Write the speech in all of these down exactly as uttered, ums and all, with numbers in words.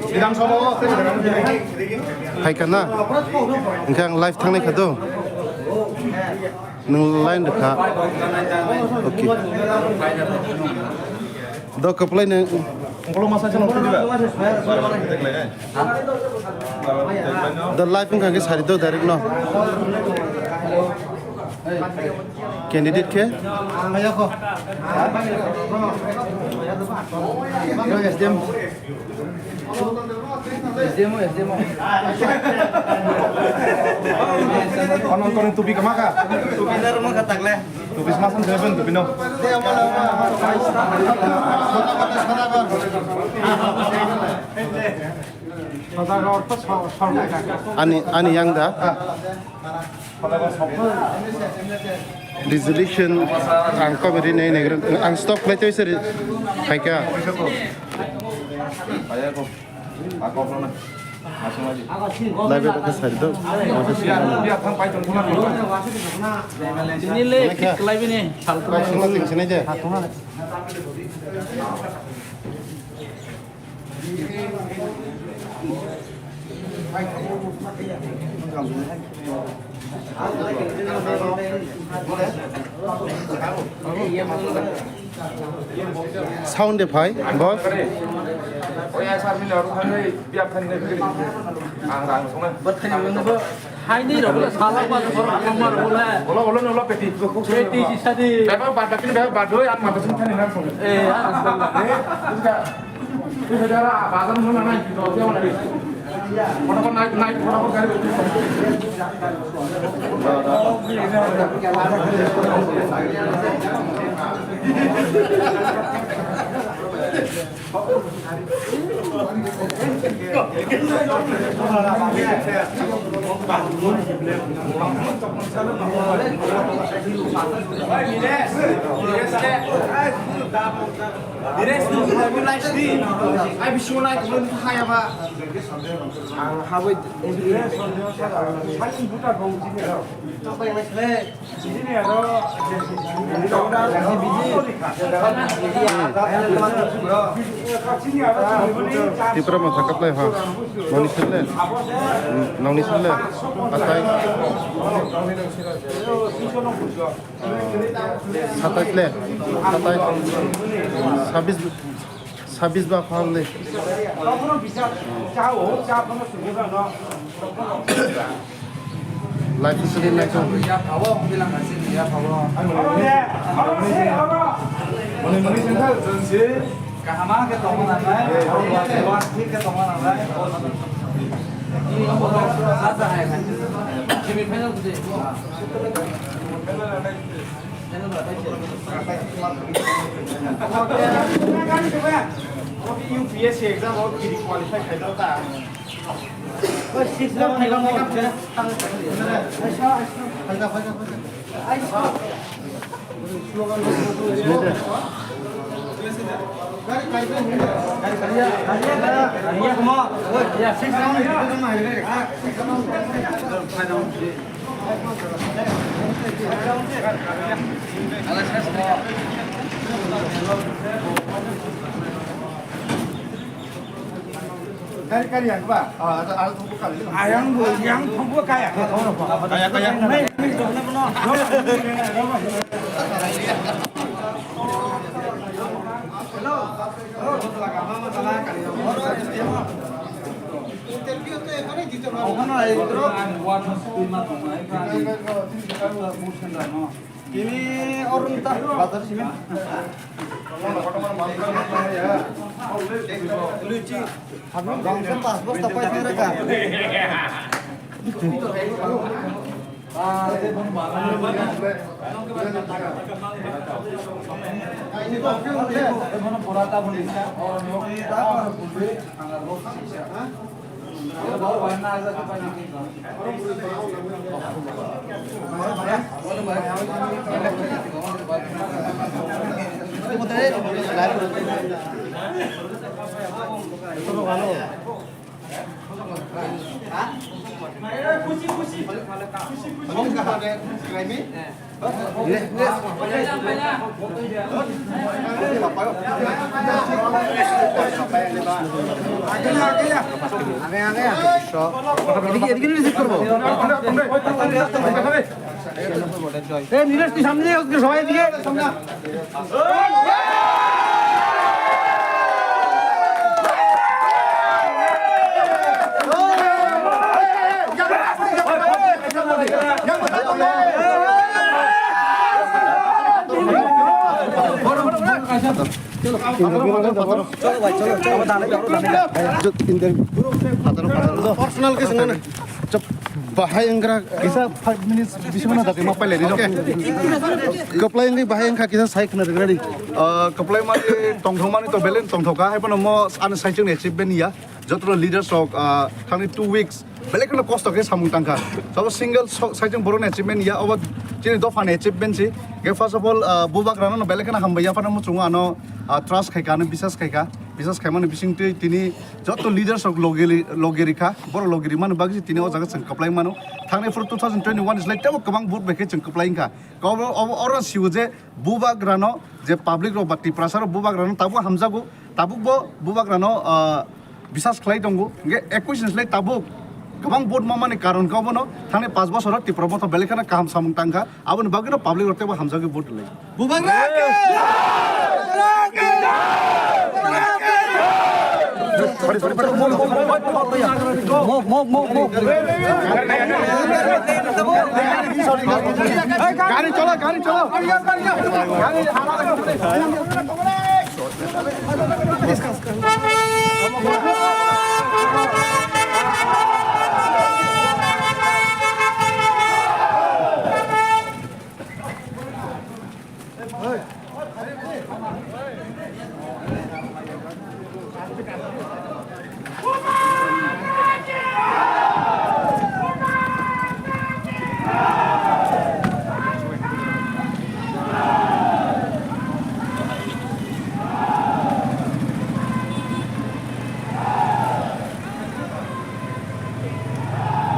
Bidhan Sabha o phaikha na? Hwnkhe ang live thangnai kha do. Nwng line rwkha. Okay. Do kwplai nwng. Ukolog masa chwng twi diba? Do live wngkha khe sari do direct no. Candidate khe? S D M. S D M, S D M. Kono kono tupi kama ka? Tupi na rwma kha takle. Tupi sma sam jeben tupi no. Ani, ani yang da. Resolution ang kok rinai nai ang stop khlai twi sir phaikha. Live khe sari do. Tini le thik khlai bini sal. Sound de phai, boss. Haini rok le salak ba rok ma rok le. Ola ola ola peti. Peti sadi. Baba bad bakini baba badoi am mata sung thani na sung. Eh, ah, eh. Ini saudara, bazar mana naik? Kita dia mana naik? Mana kau naik naik mana kau gari? Ang haboi. Tipra motha kaplai ha. Noni sele. Noni sele. Atai. Satais le. Satais. Sabis. Sabis ba phal de. Life is really nice. Kaham khe tongma nangnai, thik khe tongma nangnai. Semi final. U P S C exam o qualify khai ta. Kari kari yang ba? Ah, ada ada tunggu kali. Ayang bu, yang tunggu kaya. Kaya kaya. Hello. Hello. Tini orang tak bazar sini. Lucu. Bangsa pas bos tapai sini reka. এদিকে, এদিকে receive করবো। এই নীলেশ, তুই সামনে যা, ওদিকে সবাই এদিকে। Personal ke swngnani. Chop, bahai wngkha kisa five minutes bisingo na dati ma pailai ri. Kwplai wngwi bahai wngkha kisa sai khna rwgwladi. Ah, kwplai mani tongthok mani to belai tongthok kha, hai phano mo ani saichung ni achievement ya. Joto leaders rok, ah, thangni two weeks belai kheno kosto khe samung tangkha. Sabo single so-, saichung borok ni achievement ya, obo chini dopha ni achievement si. Khe first of all, ah, Bubagra no belai kheno hambai ya, phano muchungo ano, ah, trust khaikha, ano bisas khaikha. Bisas khaimani bisingtwi tini joto leaders rok logi, logi rikha, borok logi rimani bagwi tini o jaga chwng kwplai mano. Thangni phuru two thousand twenty-one ni slai teibo kwbang vote bai khe chwng kwplai wngkha. Obo, obo, oro siwo je Bubagrano je public rok ba Tiprasa rok Bubagrano tabuk hamjago, tabuk bo Bubagrano, ah, bisas khlai tongo. Hwnkhe ekwis ni slai tabuk kwbang vote mamani karon khe obono thangni panch bosoro Tipra Motha belai kheno kaham samung tangkha, aboni bagwino public rok teibo hamjagwi vote rwlai. Bubagra ke! Sorry, sorry, sorry. Move, move, move, move. Gari chola, gari chola.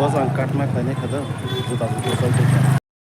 Boss ang cut ma khlainai kha do, juta juta chol tongkha.